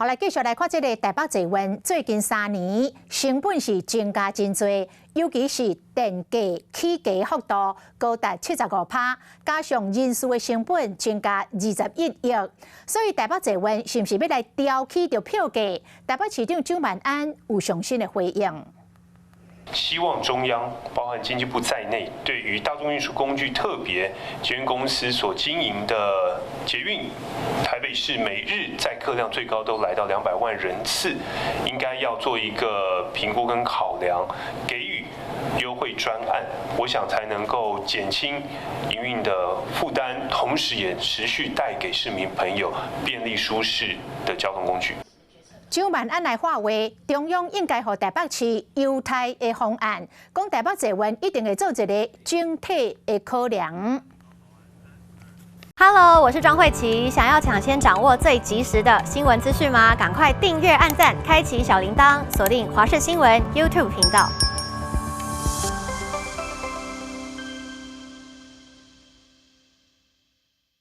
好，來繼續來看這个台北捷運，最近3年成本是增加真濟，尤其是電價起價幅度高達75趴，加上人事的成本增加21億，所以台北捷運是毋是欲來調起著票價？台北市長蔣萬安有上新的回應。希望中央，包含經濟部在內，對於大眾運輸工具，特別捷運公司所經營的捷運，台北市每日載客量最高都來到200萬人次，應該要做一個評估跟考量，給予優惠專案，我想才能夠減輕營運的負擔，同時也持續帶給市民朋友便利舒適的交通工具。蔣萬安來喊話，中央應該予台北市優待的方案，講台北捷運一定會做一个整體的考量。 Hello，我是莊慧琪，想要搶先掌握最及時的新聞資訊嗎？趕快訂閱、按讚、開啟小鈴鐺，鎖定華視新聞 YouTube 頻道。